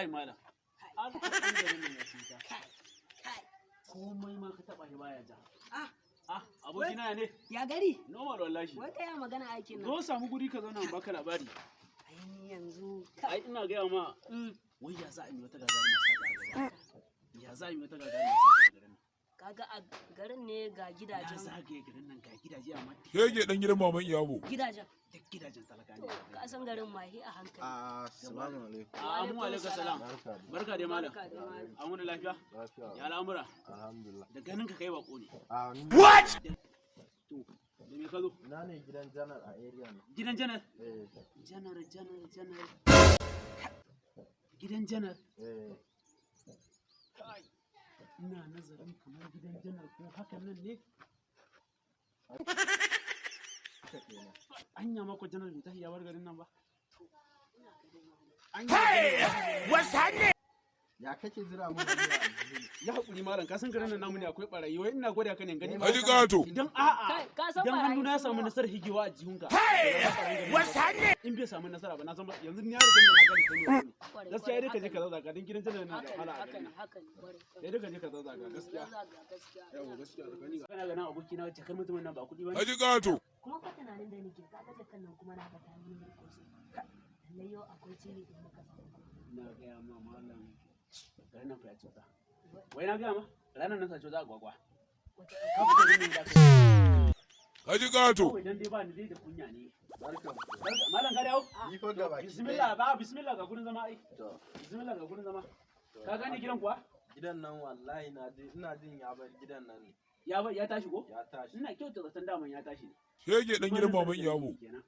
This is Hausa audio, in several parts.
Kai malam. Alƙur'an garin nan ya cuta. Kai, kai. Komai ma ka taba shi baya ja. Ah, Ah, abokina ya ne? Ya gari? Normal wallahi. Wai kai ya magana aikin nan? Zo samu guri ka zauna in baka labari. Ai yanzu Ai kai. ina gaya ma, wai ya za a yi wata gagarumar sata a garin? Ya za a yi wata gagarumar sata a garin nan? Kaga a garin ne ga Na gidajen zagaye garin nan ga gidaje amma duk Shege dan gidan maman Iyabo. gidajen. duk gidajen talaka To ne. ka san garin ma he a hankali. Assalamu alaikum. Amu alaikum salam. Barka dai. Barka dai malam. Barka dai malam. An wuni lafiya? Lafiya. Ya al'amura? Alhamdulillah. Da ganin ka kai bako ne. Ah, ni To, da me ka zo? ina ne gidan janar a area ne. Gidan janar? Eh, Janar, janar, janar. Gidan janar. eh. Kai. Ina nazarin kamar gidan janar ko hakan nan ne? Haka kenan. Anya mako janar bai tashi ya bar garin nan ba. Anya. Ya kake zira mun hannu a aljihu? Ya haƙuri malam, ka san garin nan namu ne akwai barayi. Wai ina gwada ka ne gani. Haji Gato. Idan a'a, Kai, ka san idan hannu barayi na sun samu yawa. nasarar higewa a jihunka. In bai samu nasara ba, na san ba yanzu ni ya riga da na gani kan yau. Kwarai, Gaskiya dai ka je haka ka zazzaga don gidan janar na da Haka ne, wahala a haka garin ne, nan. haka ne, kwarai, kwarai. Sai dai ka je ka zazzaga gaskiya. Zaga, gaskiya. Yawa gaskiya da gani. Kana ganin aboki na jakar mutumin nan ba kuɗi ba ne. Haji Gato. Kuma fa tunanin da nake kaga jakan nan kuma na ga ta yi mai koso. Lallai yau akwai cili in muka samu kuɗi. Na gaya ma malam garin nan fa ya cuta. Wai na gaya ma ranar nan sace za a gwagwa. Wata Ka fita garin nan za ka yi. Haji Gato. Kawai dan dai ba ni dai da kunya ne. Barka. Malam ka dawo? Ni fa gaba ki Bismillah ba bismillah ga gurin zama ai. To, Bismillah ga gurin zama. Ka gane gidan kuwa? gidan nan wallahi na ji ina jin ya bar gidan nan ne. Ya ya tashi ko? Ya tashi. Ina kyauta zaton daman ya tashi ne. Shege dan gidan maman Iyabo. Kenan.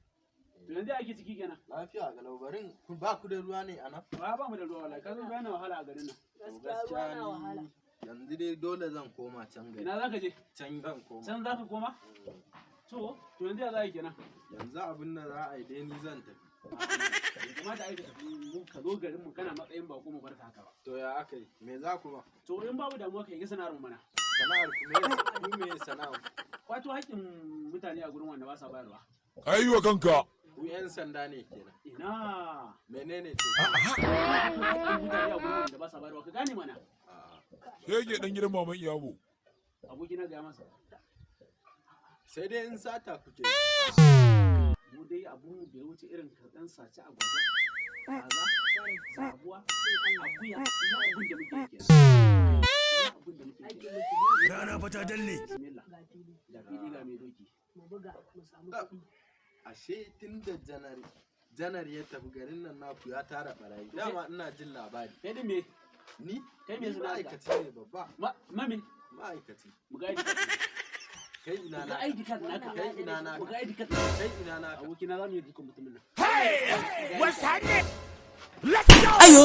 To yanzu ake ciki kenan. Lafiya galau barin ku ba ku da ruwa ne a nan? Ba mu da ruwa wallahi. Ka san ruwa yana wahala a garin nan. To, gaskiya ruwa na wahala. ni yanzu dai dole zan koma can gari. Ina za ka je? Can zan koma. Can za ka koma? To yanzu ya za a yi kenan. Yanzu abin da za a yi dai ni zan tafi. Bai kamata ai ka tafi mu ka zo garin mu kana matsayin bako mu barka haka ba. To ya aka yi? Me za ku ba? To in babu damuwa ka yi sana'ar mu mana. Sana'ar ku me ku me sana'ar ku? Kwato haƙƙin mutane a gurin wanda ba sa bayarwa. Ka yi wa kanka. Ku 'yan sanda ne kenan. Ina. Menene to? Kwato haƙƙin mutane a gurin wanda ba sa bayarwa ka gane mana. A'a. Shege dan gidan maman Iyabo. Abokina gaya masa. Sai dai in sata kuke. Mu dai abu bai wuce irin karɗan sace agwagwa, kaza, zabuwa, akuya, iya abun da muke yi kenan. Iya abun da muke yi Aikin kenan. muke Rana fa ta dalle. Bismillah. ga fili Ga fili ga mai doki. mu buga mu samu kuɗi. Ashe tun da janar ya tafi garin nan naku ya tara barayi. Dama ina jin labari. Kai din me? Ni? Kai me Ni sana'arka? ma'aikaci ne babba. Ma mami, Ma'aikaci. mu ga ID card. Kai ina Mu ga naka. ID card naka. Kai ina Mu naka. ga ID card. Kai ina naka. Abokina za mu yi dukan mutumin nan. Ayo.